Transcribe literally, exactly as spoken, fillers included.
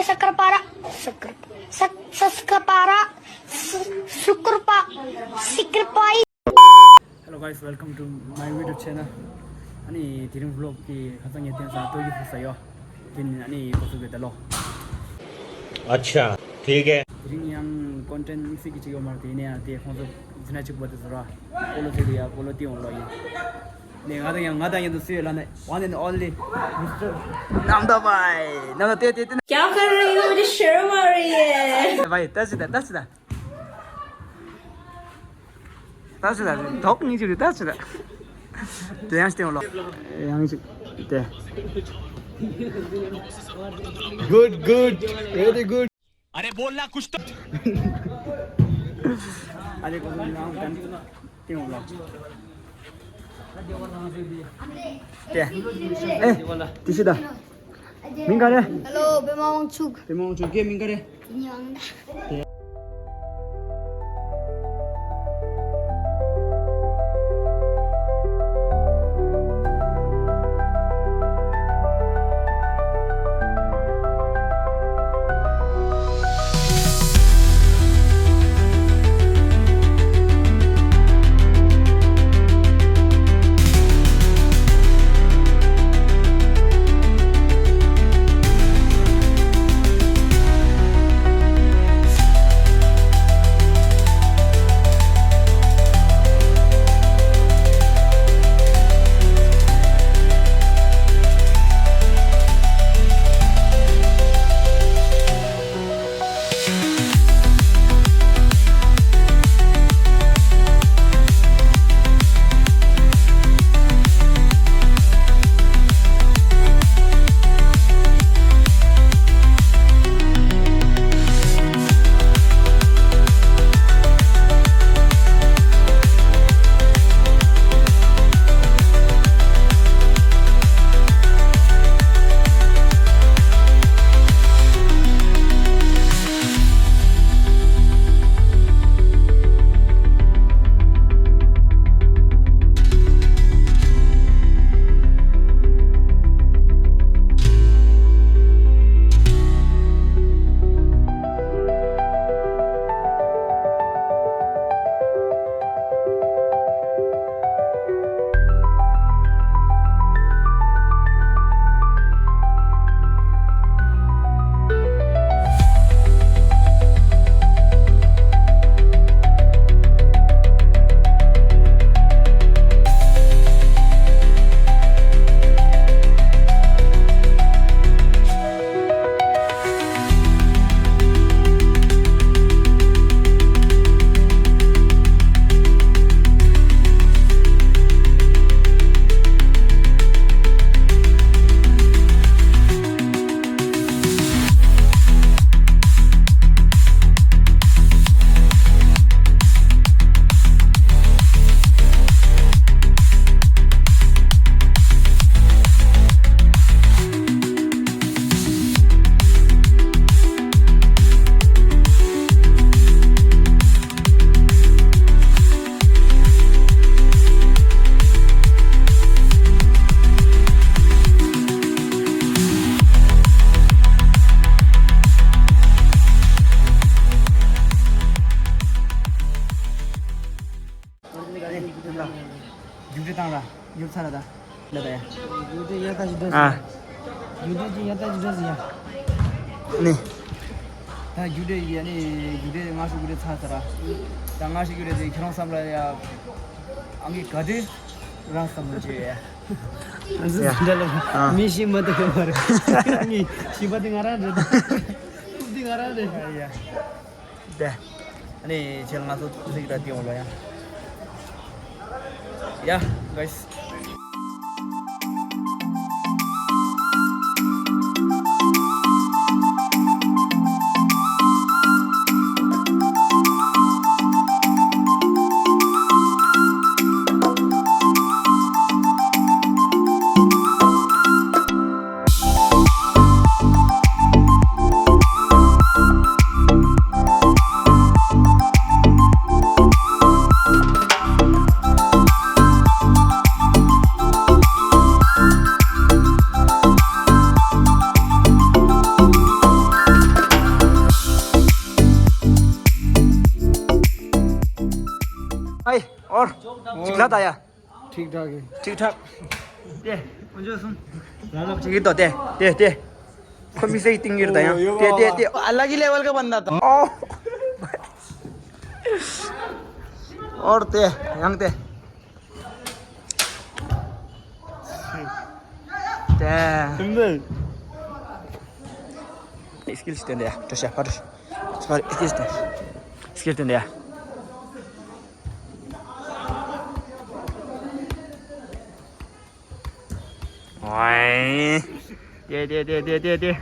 Sakarpara, sakar, sak, saskapara, s-, sukurpa, sikarpai. Hello guys, welcome to my YouTube channel. ཨ་ནི་དེ་རིང་vlog གི་ཁ་སང་ངས་བསྟན་ས་ཏོ་ཡི་ཕུ་ས་ཡོ། དེ་ནི་ཨ་ནི་ཁོ་ཚོ་གི་ད་ལོ། अच्छा, ठीक है. དེ་རིང་ཡང་content དམིགས་བསལ་གྱི་ཅིག་ཡོད་མ་རེད། དེ་ནས་ཡང་དེ་ཁོང་ཚོ་འཛིན་གྲྭ་གཅིག་པ་དེ་ཚོ་ར་སྤོ་ལོ་རྩེད་དུ་ཡ་སྤོ་ལོ་ཏི་ཡོང་ལོ་ཡིན། ནས་ང་དང་ཡང་ང་དང་ཡང་དུ་སུ་ཡོད་ལ་ནས་one and only Mister Namdawai. Namda དེ་དེ་དེ་ན། क्या कर रही हो? मुझे शर्म आ रही है। भाई, दस सीधा, दस सीधा। ད་ཚོད་ད། དོག་གཉིས་ཅིག་རེད། ད་ཚོད་ད། དེ་ཡང་སྟེང་ལོ། ཡང་ཅིག་དེ། Good, good, very good. अरे बोलना कुछ तो। ཨ་ནི་ཁོ་ཚོ་ནང་གན་སྟེང་ལོ། དེ། ཨེ། དེ་ཤི་ད། མིང་ག་རེ། Hello, པད་མ་དབང་ཕྱུག་པད་མ་དབང་ཕྱུག་ཁྱེད་མིང་ག་རེ། དེ་ནི་དབང་ད། རྒྱུགས་སྤྲོད་བཏང་ར། ཡོབ་ཚ་ར་ད། ལ་ད་ཡ། རྒྱུགས་སྤྲོད་ཡ་ད་ཅི་འདྲ་ཨ། ཟིག་རྒྱུགས་སྤྲོད་ཅི་ཡ་ད་ཅི་འདྲ་ཟིག་ཡ། ནི། ད་རྒྱུགས་སྤྲོད་ཡ་ནི་རྒྱུགས་སྤྲོད་ང་ཤུ་རྒྱུགས་སྤྲོད་ཚར་ཚར་ར། ད་ང་ཤུ་རྒྱུགས་སྤྲོད་ཟིག་ཁྱེད་རང་བསམ་ལ་ཡ། ཨང་ཀི་ག་དུས་ར་བསམ་བློ་བྱེད་ཡ། ཨ་ཟི་ཡ། འདྲ་ལ་ཨ། མི་ཤི་མ་ཐུབ་མ་རེད། ངའི་ཤི་བ་དེ་ང་རང་རེད། ཐུབ་དེ་ང་རང་རེད། ཡ། དེ། ཨ་ནི་ཁྱེད་ང་ཚོ་ཐུགས་སྲིད་ཀྱི་ད་ཏི་ཡོང་ལ་ཡ། ཡ། guys། ཅིག་ལ་ད་ཡ། ठीक ठाक है। ठीक ठाक। དེ་ཨོ་ཇོ་སུང་། མོག་མོག་ཅིག་གི་དོ་དེ་དེ་དེ། ཁོ་མི་སེ་ཏིང་གིར་ད་ཡང་དེ་དེ་དེ། अलग ही लेवल का बंदा था। ཨོ། और དེ་ཡང་དེ། དེ། སིམ་པལ། སྐིལ་སྟོན་དེ་ཡ། བཀྲ་ཤིས་པ། སྐིལ་སྟོན། སྐིལ་སྟོན་དེ་ཡ། ཝའི། དེ་དེ་དེ་དེ་དེ་དེ།